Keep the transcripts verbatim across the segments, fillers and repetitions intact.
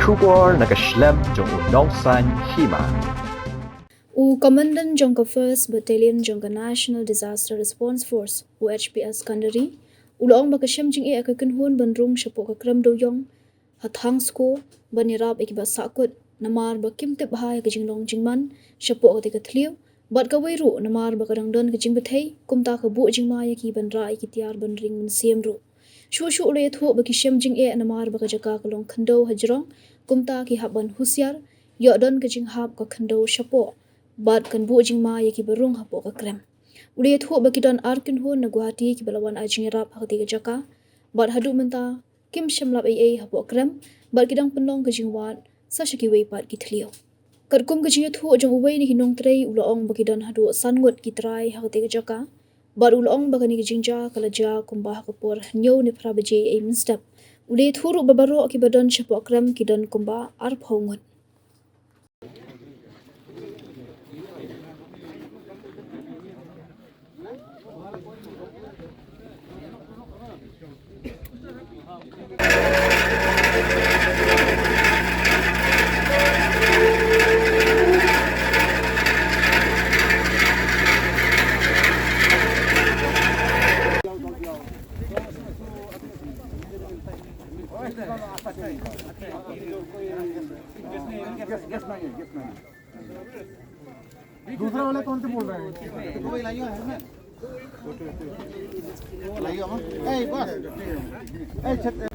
Khubor na ka shlem jong u nongsaiñ hima. U Commandant jong ka First Battalion jong ka National Disaster Response Force, u H P S Kandari, u la ong ba ka shem jingeh ka kynhun ban rung shapoh ka krem dewïong ha Thangsko ban ïarap ïa kiba sahkut, namar ba kim tip bha ïa ka jinglong jingman shapoh katei ka thliew, bad kawei ruh namar ba ka dang don ka jingbthei, kumta ka buh jingma ïa ki ban rah ïa ki tiar ban ring mynsiem ruh. Shuh shuh u la ïathuh ba ki shem jingeh namar ba ka jaka ka long khyndew hajrong, kumta ki hap ban husiar, ïoh don ka jinghap ka khyndew shapoh, bad kan buh jingma ïa kiba rung hapoh ka krem. U la ïathuh ba ki don ar kynhun na Guwahati kiba la wan ai jingïarap ha katei ka jaka, bad haduh mynta kim shym lap ei ei hapoh krem, bad ki dang pynlong ka jingwad sa sha kiwei pat ki thliew. Katkum ka jingïathuh jong uwei na ki nongtrei, u la ong ba ki don haduh san ngut ki trai ha katei ka jaka, bad u la ong ba kane ka jingjia ka la jia kumba ha ka por hynñiew ne phra baje ei mynstep. U la ïathuh ruh ba baroh kiba don shapoh krem ki don kumba arphew ngut. दूसरा वाला कौन से बोल रहा है? ए, बस। ए, छत-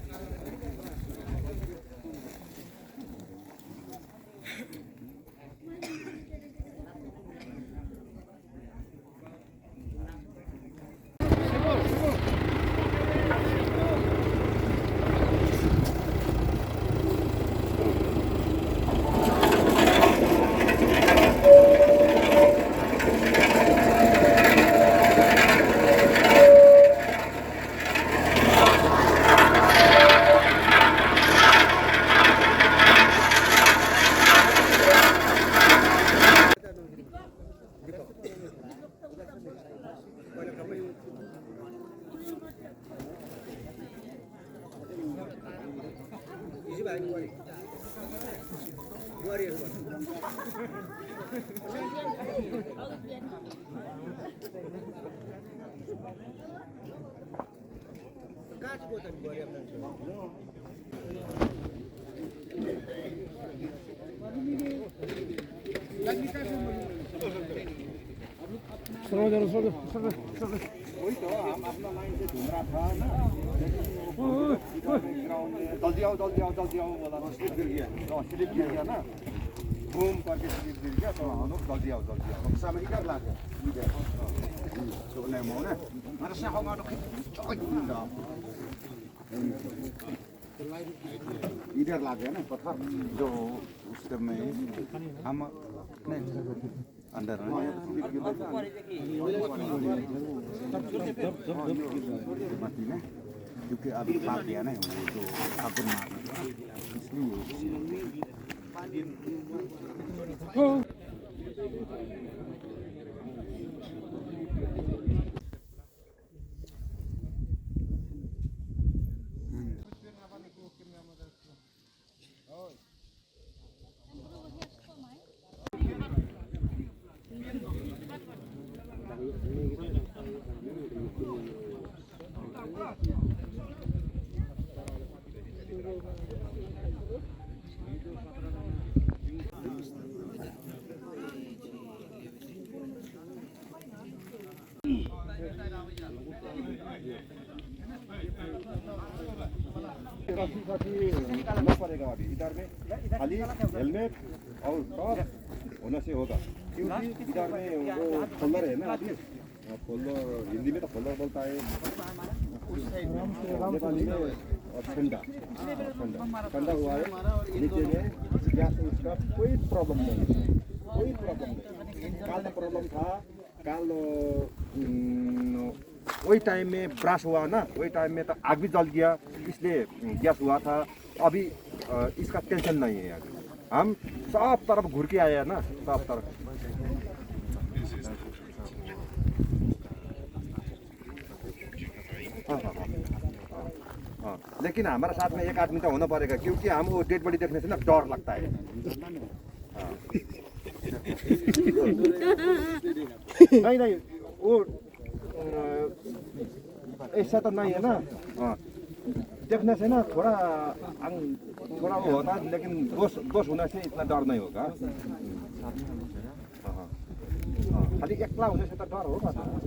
वही तो, हम अपना लाइन से घूम रहा था ना। जल्दी आओ, जल्दी आओ, जल्दी आओ बोला। स्लिप गिर गया। हाँ, स्लिप गिर गया ना। घूम करके स्लिप गिर गया, तो हम लोग जल्दी आओ, जल्दी आओ। हम सब इधर ला गए, इधर। तो नहीं, मौना। इधर ला गया ना पत्थर, जो उस समय हम नहीं, अंदर है। मती में, क्योंकि अभी पाक गया ना, वो जो आगुन मार, इसलिए। काफी, काफी होना पड़ेगा अभी। इधर में खाली हेलमेट और टॉप होने से होगा, क्योंकि इधर में वो खोलर है ना अभी। हाँ, खोलर, हिंदी में तो खोलर बोलता है। नेपाली में, और ठंडा, हाँ, ठंडा, ठंडा हुआ है। नीचे में गैस, उसका कोई प्रॉब्लम नहीं है, कोई प्रॉब्लम नहीं। काल में प्रॉब्लम था, काल, हम्म, वही टाइम में ब्रास्ट हुआ ना, वही टाइम में तो आग भी जल गया, इसलिए गैस हुआ था। अभी, अ, इसका टेंशन नहीं है अभी। हम सब तरफ घूर के आए हैं ना, सब तरफ। हाँ, हाँ, हाँ, हाँ, हाँ। लेकिन हमारा साथ में एक आदमी तो होना पड़ेगा, क्योंकि हम वो डेड बॉडी देखने से ना डर लगता है। हाँ। नहीं, नहीं, वो, अ, ऐसा तो नहीं है ना। हाँ। देखने से ना थोड़ा अंग, थोड़ा वो होता है, लेकिन दोष, दोष होने से इतना डर नहीं होगा। हाँ, हाँ। हाँ, खाली एक्ला होने से तो डर होगा ना।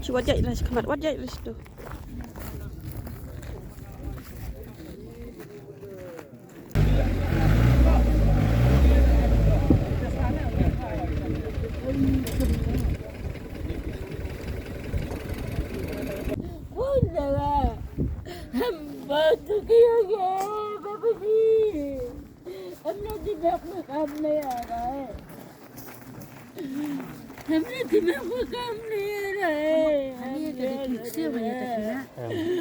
Shi wat jait lah, shi khmat wat jait lah shi tu. हम बहुत दुखी हो गए हैं, बाबा जी। हम लोग की आँख में काम नहीं आ रहा है। हम लोग की आँख में काम नहीं आ रहा है। हम ये कभी ठीक से हो गया था ना।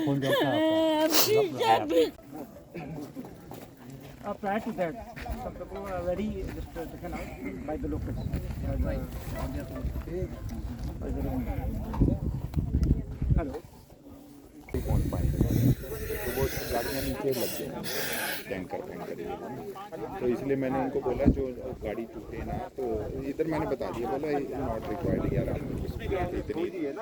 हम ठीक से भी Uh, prior to that, some people were already just uh, taken out by the locals. By the, by the, hello. Three point five. तो वो गाड़ियाँ नीचे लग गई, टैंकर, टैंकर ये। तो इसलिए मैंने उनको बोला, जो गाड़ी टूटे ना, तो इधर मैंने बता दिया, बोला, "Not required, यार, आप इतनी जरूरत है।"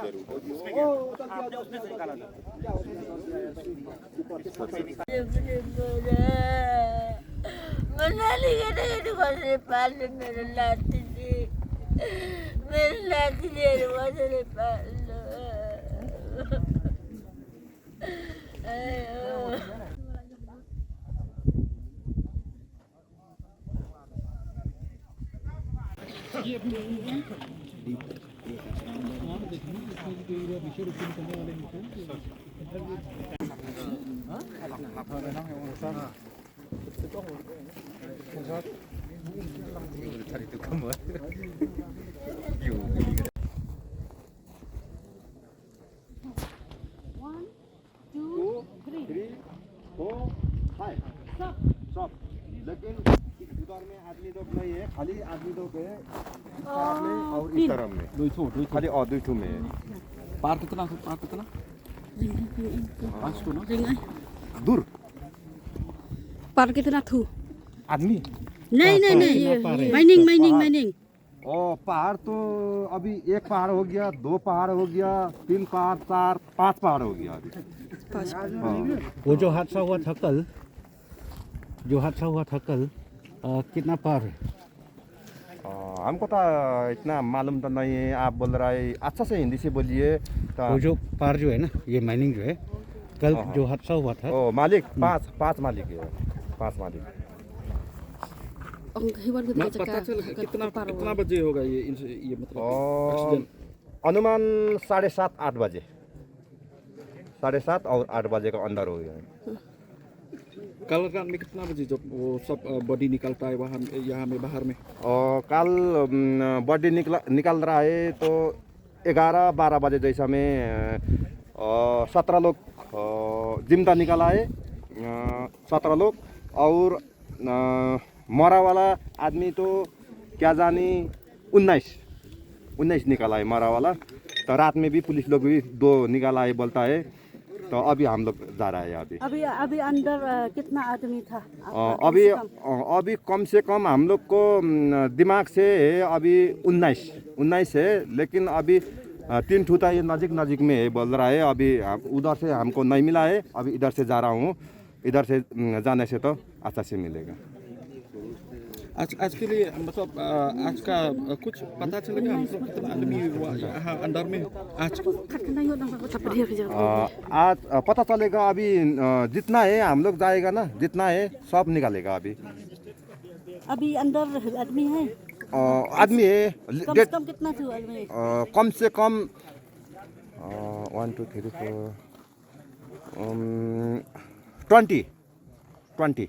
मनाली के नहीं दुकान से पाल ले, मेरे लाती जी, मेरे लाती जी, दुकान से पाल लो। One, two, three, four, five। सब। सब। लेकिन उधर में आदमी लोग नहीं है, खाली आदमी लोग है। इस तरफ में और इस तरफ में। दो ही ठो, दो ही ठो। खाली और दो ही ठो में है। पार कितना, पार कितना? पाँच ठो ना? दूर। पार कितना ठो? आदमी? नहीं, नहीं, नहीं, ये माइनिंग, माइनिंग, माइनिंग। ओ, पहाड़ तो अभी एक पहाड़ हो गया, दो पहाड़ हो गया, तीन पहाड़, चार, पांच पहाड़ हो गया अभी। पांच पहाड़। हाँ। वो जो हादसा हुआ था कल, जो हादसा हुआ था कल, अ, कितना पहाड़ है? अ, हमको तो इतना मालूम तो नहीं है, आप बोल रहा है, अच्छा से हिंदी से बोलिए। तो वो जो पहाड़ जो है ना, ये माइनिंग जो है, कल हाँ, हाँ। जो हादसा हुआ था। ओ, मालिक, हम्म। पांच, पांच मालिक है, पांच मालिक। Ang hiwan ko ना, पता चल, कितना, कितना बजे होगा ये इंस-, ये मतलब ओ, एक्सीडेंट? अनुमान साढ़े सात, आठ बजे। साढ़े सात और आठ बजे का अंदर हो गया है। कल रात में कितना बजे जब वो सब, अ, बॉडी निकलता है वहाँ में, यहाँ में बाहर में? अ, कल, अम, बॉडी निकला, निकल रहा है तो ग्यारह बारह बजे जैसा में, अ, सत्रह लोग, अ, जिंदा निकला है, अ, सत्रह लोग और, अ, मरा वाला आदमी तो क्या जानी उन्नीस, उन्नीस निकाला है मरा वाला। तो रात में भी पुलिस लोग भी दो निकाला है बोलता है। तो अभी हम लोग जा रहा है अभी। अभी, अभी अंदर, अ, कितना आदमी था? अ, आपका अभी, कम से कम? अ, अभी कम से कम हम लोग को, अम, दिमाग से है अभी उन्नीस, उन्नीस है, लेकिन अभी, अ, तीन ठो था, ये नजीक नजीक में है बोल रहा है। अभी हम, उधर से हमको नहीं मिला है, अभी इधर से जा रहा हूँ। इधर से, हम्म, जाने से तो अच्छा से मिलेगा। आज, आज के लिए मतलब, अ, आज का, अ, कुछ पता चलेगा मतलब कितना आदमी हुआ यहाँ अंदर में आज? अ, आज, अ, पता चलेगा अभी, अ, जितना है हम लोग जाएगा ना, जितना है सब निकालेगा अभी। अभी अंदर आदमी है? अ, आदमी है। कम से कम कितना था आदमी? अ, कम से कम, अ, one, two, three, four, Um, twenty, twenty.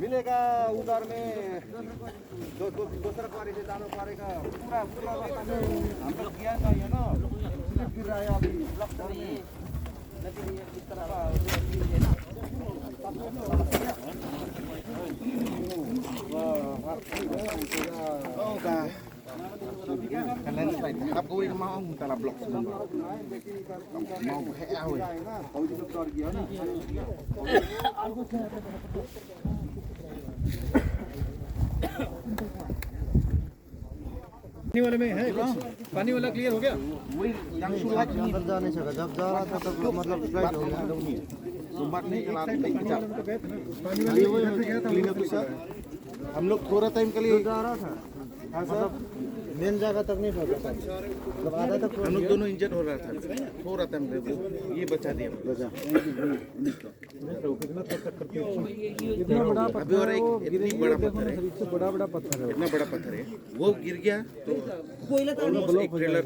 मिलेगा उधर में, दो, दो, दूसरा क्वारी से, चारों क्वारी का पूरा, पूरा हम लोग किया था ये ना, slip गिर रहा है अभी, block कर में। लेकिन ये इस तरह का, Kalian slide. Harap ko rin maong tala block sa mga. Maong he awe. पानी वाले में है कुछ? पानी वाला क्लियर हो गया? अंदर जा नहीं सका। जब जा रहा था तब मतलब स्लाइड हो गया। तो बात नहीं चला, नहीं बचा। पानी वाले में गया था, हम लोग थोड़ा टाइम के लिए जा रहा था। हाँ सर। मेन जगह तक नहीं पहुंचा सर। मतलब आधा तक हम लोग दोनों इंजर्ड हो रहा था, थोड़ा टाइम पे ये बचा दिया। बचा। इतना बड़ा पत्थर है, अभी और एक वो इतनी गिरेगा, बड़ा देखो पत्थर ना है। सर, इससे बड़ा बड़ा पत्थर है। इतना बड़ा पत्थर है, वो गिर गया तो ऑलमोस्ट एक ट्रेलर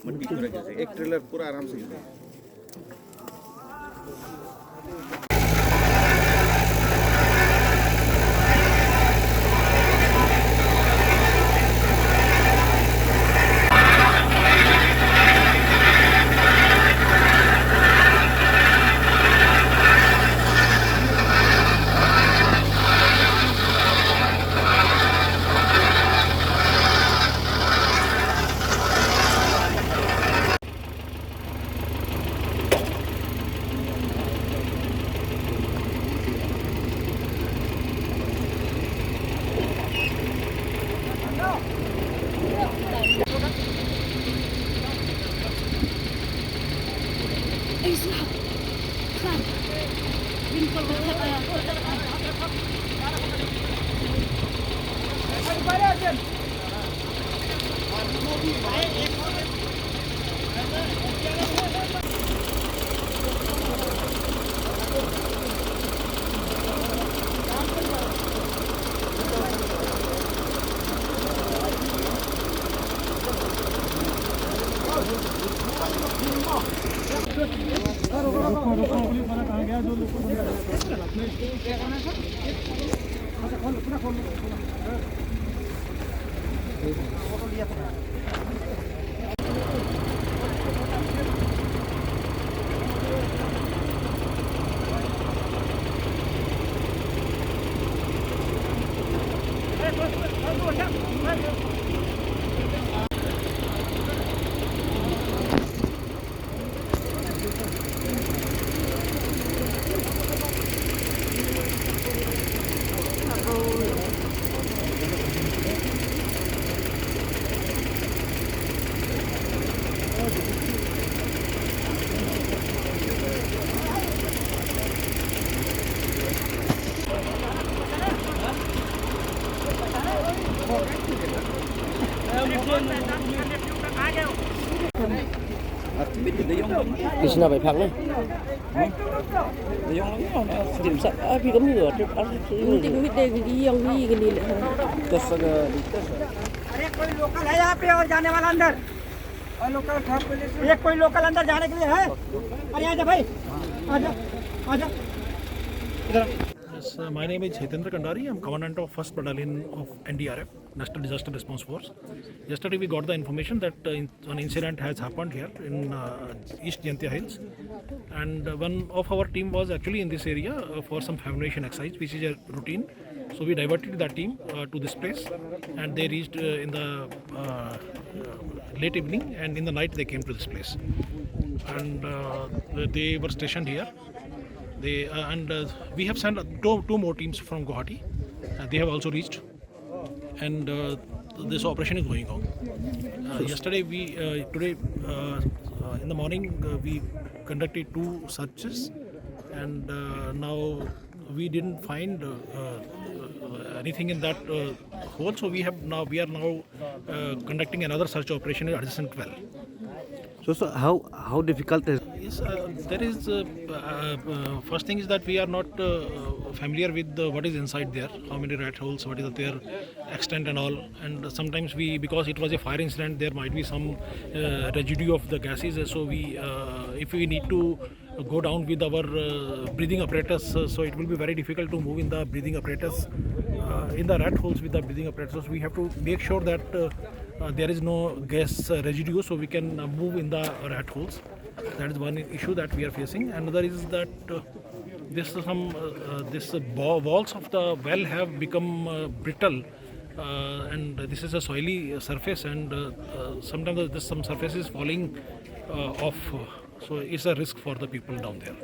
मिट्टी की वजह से एक ट्रेलर पूरा आराम से गिर गया। Ki shna bai phak ne. Dim sat, ah, phi kam ni lo, trip, ah, Hindi mit de ki yang hi ki ni le. Attack koi lokal hai yahan pe aur jaane wala andar? Ek koi lokal andar jaane ke liye hai? Are aa ja bhai, aa ja, aa ja. Yes, uh, my name is Hitendra Kandari. I'm commandant of first battalion of N D R F, National Disaster Response Force. Yesterday we got the information that, uh, in, an incident has happened here in, uh, East Jaintia Hills, and, uh, one of our team was actually in this area, uh, for some fumigation exercise, which is a routine. So we diverted that team, uh, to this place, and they reached, uh, in the, uh, uh, late evening, and in the night they came to this place, and, uh, they were stationed here. They, uh, and, uh, we have sent two, two more teams from Guwahati. Uh, they have also reached, and, uh, this operation is going on. Uh, yesterday we, uh, today, uh, uh, in the morning, uh, we conducted two searches, and, uh, now we didn't find, uh, uh, anything in that, uh, hole. So we have now, we are now, uh, conducting another search operation in adjacent well. So, so how, how difficult is? Yes, uh, there is, uh, uh, uh, first thing is that we are not, uh, uh, familiar with the, what is inside there, how many rat holes, what is their extent and all. And sometimes we, because it was a fire incident, there might be some, uh, residue of the gases. So we, uh, if we need to go down with our, uh, breathing apparatus, uh, so it will be very difficult to move in the breathing apparatus, uh, in the rat holes with the breathing apparatus. We have to make sure that, uh, uh, there is no gas, uh, residue, so we can, uh, move in the rat holes. That is one issue that we are facing. Another is that, uh, this, some, uh, uh, this, uh, bo-, walls of the well have become, uh, brittle, uh, and this is a soily surface, and, uh, uh, sometimes there's some surface is falling, uh, off. Uh, so it's a risk for the people down there.